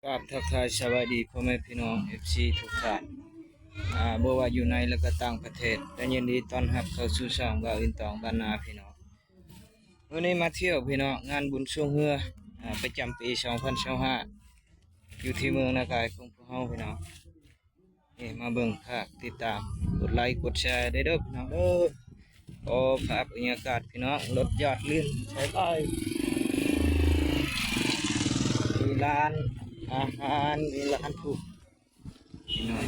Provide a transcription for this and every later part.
ກາບທັກທາຍສະບາຍດີພໍ່ແມ່ພີ່ນ້ອງ ເອັຟຊີ ທຸກທ່ານ ອາ ບໍ່ວ່າຢູ່ໃນ ແລະ ກໍຕ່າງປະເທດ ກໍຍິນດີຕ້ອນຮັບເຂົ້າສູ່ຊ່ອງບ່າວອື່ນຕອງບ້ານນາພີ່ນ້ອງ. ມື້ນີ້ມາທ່ຽວພີ່ນ້ອງ ງານບຸນຊ່ວງເຮືອ ອາ ປະຈຳປີສອງພັນຊາວຫ້າ ຢູ່ທີ່ເມືອງນາກາຍຂອງພວກເຮົາພີ່ນ້ອງ. ນີ້ມາເບິ່ງ ຝາກຕິດຕາມ ກົດໄລກົດແຊໄດ້ເດີພີ່ນ້ອງເດີ. ໂອ້ ພາບບັນຍາກາດພີ່ນ້ອງ ລົດຢອດລື່ນໃຊ້ໄປ ມີຮ້ານອາຫານ ມີຮ້ານຜູ້ພີ່ນ້ອງ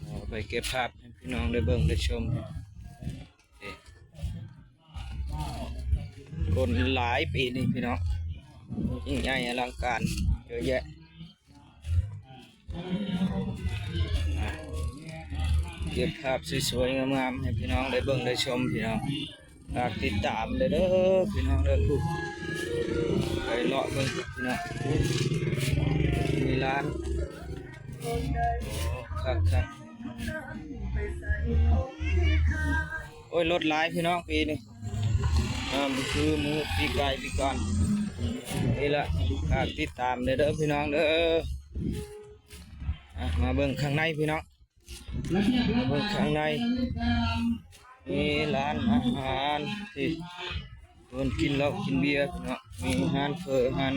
ເອົາໄປເກັບພາບໃຫ້ພີ່ນ້ອງໄດ້ເບິ່ງໄດ້ຊົມ. ຄົນຫຼາຍປີນີ້ພີ່ນ້ອງ ຍິ່ງໃຫຍ່ອະລັງການເຍອະແຍະ. ເກັບພາບສວຍໆງາມໆໃຫ້ພີ່ນ້ອງໄດ້ເບິ່ງໄດ້ຊົມພີ່ນ້ອງ. ຝາກຕິດຕາມເດີພີ່ນ້ອງເດີ ໄປເລາະເບິ່ງພີ່ນ້ອງ ມີຮ້ານ ໂອ້ ຄັກໆ. ໂອ້ຍ ລົດຫຼາຍພີ່ນ້ອງປີນີ້ ອາ ບໍ່ຄືມື້ປີກາຍປີກ່ອນ. ນີ້ລະ ຝາກຕິດຕາມເດີພີ່ນ້ອງເດີ. ອາ ມາເບິ່ງຂ້າງໃນພີ່ນ້ອງ ເບິ່ງຂ້າງໃນ ມີຮ້ານອາຫານທີ່ ເພິ່ນກິນເຫຼົ້າກິນເບຍເນາະ ມີຮ້ານເຝີ ຮ້ານ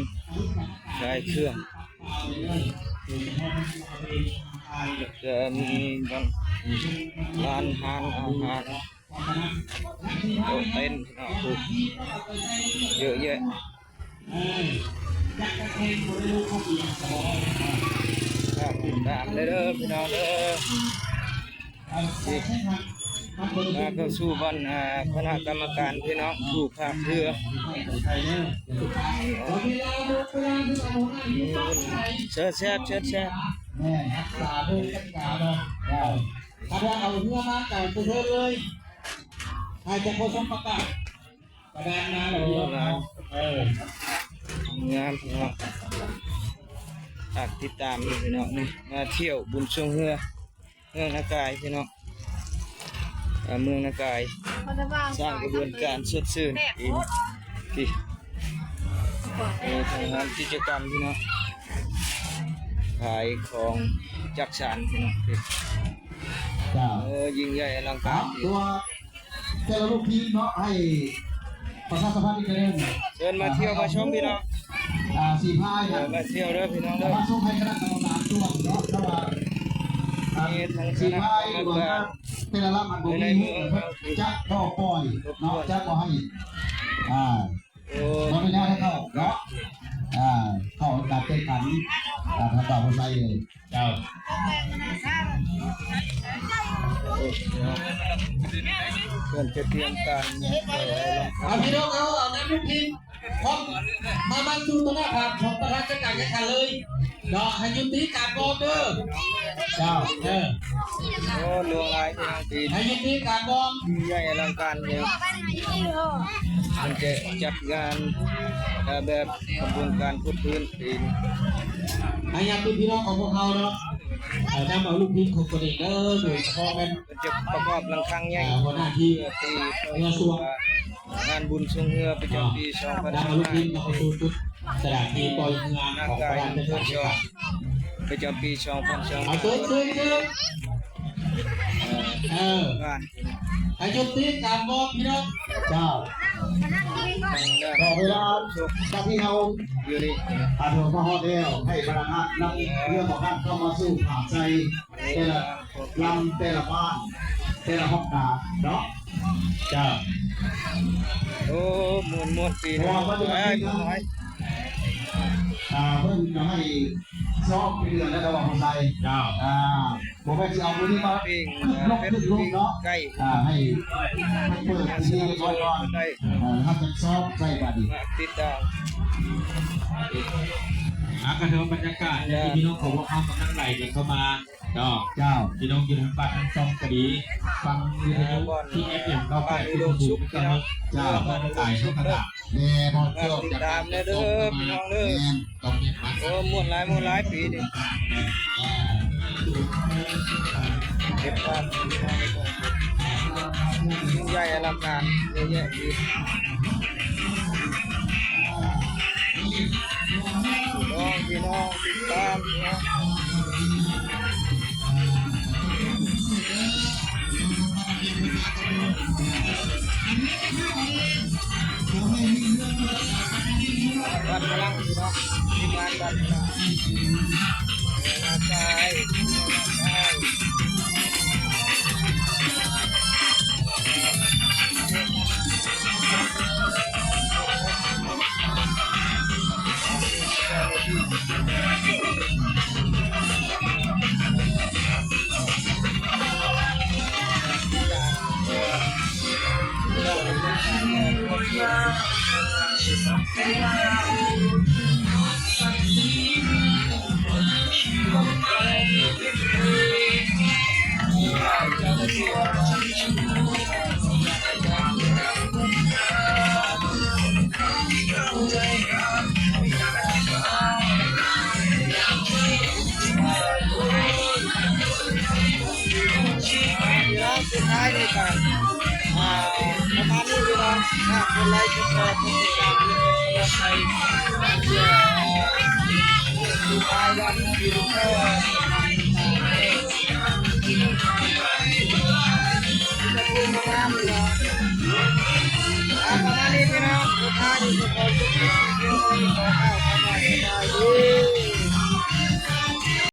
ຂາຍເຄື່ອງ ແລ້ວກະມີຮ້ານ ຮ້ານອາຫານ ໂຕະເຕັນເນາະ ເຍອະແຍະ. ຝາກຕິດຕາມເດີພີ່ນ້ອງເດີ. ມາເຂົ້າສູ່ບ່ອນ ອາ ຄະນະກຳມະການພີ່ນ້ອງ ຜູ້ພາກເຮືອ ເຊີນແຊບ ເຊີນແຊບ. ຖ້າວ່າເອົາເຮືອມາກາງປະເທດເລີຍ ໃຫ້ແຕ່ພໍສົມປະກາດ ປະດານມາແລ້ວ ເອີ ງາມພີ່ນ້ອງ. ຝາກຕິດຕາມເດີພີ່ນ້ອງ ນີ້ມາທ່ຽວບຸນຊ່ວງເຮືອ ເມືອງນາກາຍພີ່ນ້ອງ ເມືອງນາກາຍ ສ້າງຂະບວນການສົດຊື່ນອີກ ທີ່ ເອີ ທາງງານກິດຈະກຳພີ່ນ້ອງ ຂາຍຂອງຈັກສານພີ່ນ້ອງ. ເອີ ຍິ່ງໃຫຍ່ອະລັງການ ແຕ່ລະລູກທີມເນາະ ໃຫ້ປະຊາສຳພັນອີກເທື່ອໜຶ່ງ ເຊີນມາທ່ຽວມາຊົມພີ່ນ້ອງ. ອ່າ ສີພາຍ ເອີ ມາທ່ຽວເດີພີ່ນ້ອງເດີ ມາຊົມໃຫ້ຄະນະກຳມະການຕວດເນາະ ເພາະວ່າ ອ່າ ມີທັງຄະນະກຳມະການ ແຕ່ລະລຳ ອັນບໍ່ມີ ຈະບໍ່ປ່ອຍເນາະ ຈະບໍ່ໃຫ້ ອ່າ ບໍ່ໄດ້ຍາດໃຫ້ເຂົ້າເນາະ ອ່າ ເຂົ້າການແຂ່ງຂັນ ອ່າ ທາງບ່າວຜູ້ໄຊເລີຍ. ເຈົ້າ ເພິ່ນຈະຕຽມການ ເອີ ເອົາພີ່ນ້ອງເຮົາ ເອົານຳລູກທີມ ມາ ມາສູ່ຕໍ່ໜ້າພາບຂອງປະທານຈັດການແຂ່ງຂັນເລີຍເນາະ ໃຫ້ຢຸດຕີການວອມເດີ. ເຈົ້າ ເອີ ໂອ້ ຫຼວງຫຼາຍພີ່ນ້ອງ ໃຫ້ຢຸດຕີການວອມ ໃຫຍ່ອະລັງການເດີ. ເພິ່ນຈະຈັດງານ ເອີ ແບບຂະບວນການຄົບພື້ນ ໃຫ້ຍາດຕິພີ່ນ້ອງຂອງພວກເຮົາເນາະ ເອີ ນຳເອົາລູກທີມຂອງຕົນເອງເດີ ໂດຍສະເພາະແມ່ນ ຈະປະກອບລັງຄັງໃຫຍ່ ເອີ ຫົວໜ້າທີມ ເພື່ອຕີ ເພື່ອຊ່ວງ ງານບຸນຊ່ວງເຮືອປະຈຳປີສອງພັນຊາວຫ້າ ນຳເອົາລູກທີມເຂົ້າສູ່ຈຸດສະຖານທີ່ປ່ອຍເຮືອຂອງປະທານຈັດການ ປະຈຳປີສອງພັນຊາວຫ້າ ເອົາເຊີນ ເຊີນ ເຊີນ ເອີ ໃຫ້ຢຸດຕີການວອມພີ່ນ້ອງ. ເຈົ້າ ກໍເວລາຈາກທີ່ເຮົາ ຢູ່ນີ້ ອາ ເດີນມາຮອດແລ້ວ ໃຫ້ພະນັກງານນຳເຮືອຂອງທ່ານເຂົ້າມາສູ່ພາບໃສ່ ແຕ່ລະລຳ ແຕ່ລະບ້ານ ແຕ່ລະຫ້ອງການເນາະ. ເຈົ້າ ໂອ້ ມ່ວນໆ ປີ ເພາະວ່າມັນຈະມີ ອ່າ ເພິ່ນກໍໃຫ້ຊ້ອມເປັນເດືອນແລ້ວ ແຕ່ວ່າຜູ້ຊາຍ ເຈົ້າ ອ່າ ບໍ່ແມ່ນຊິເອົາມື້ນີ້ມາ ເປັນ ຂຶ້ນລົງ ເປັນ ຂຶ້ນລົງເນາະ ໃກ້ ອ່າ ໃຫ້ເພິ່ນເປີດພິທີກ່ອນ ໃຫ້ເຮົາຈັກຊ້ອມໃສ່ບາດນີ້ ຕິດຕາມ ອ່າ ກໍຖືວ່າບັນຍາກາດທີ່ພີ່ນ້ອງຂອງພວກເຮົາກຳລັງໄຫຼກັນເຂົ້າມາເນາະ. ເຈົ້າ ພີ່ນ້ອງຢູ່ທາງບ້ານທາງຊ່ອງກໍດີ ຟັງວິທະຍຸ ທີເອັຟເອັມ ເກົ້າແປດຈຸດສູນ ກໍເນາະ. ເຈົ້າ ບ້ານຕາຍເຮົາກໍດາ ແມ່ນ ເຈົ້າ ຕິດຕາມແດ່ເດີພີ່ນ້ອງເດີ. ແມ່ນ ຕ້ອງເກັບມາ ໂອ້ ມ່ວນຫຼາຍ ມ່ວນຫຼາຍປີນີ້ ເກັບພາບ ຍິ່ງໃຫຍ່ອະລັງການ ເຍອະແຍະດີ ໂອ້ ຕິດຕາມເນາະ ວັດພະລັງເນາະ ທີມງານວັດພະລັງ ແມ່ນາຊາຍ ແມ່ນາຊາຍ ສຸດທ້າຍນີ້ກໍ ອ່າ ປະມານນີ້ພີ່ນ້ອງ ຝາກກົດໄລ ກົດແຊ ກົດຕິດຕາມ ກົດ Subscribe ເພື່ອເປັນກຳລັງໃຈ ໃຫ້ ປະມານນີ້ພີ່ນ້ອງ ສຸດທ້າຍນີ້ກໍຂໍ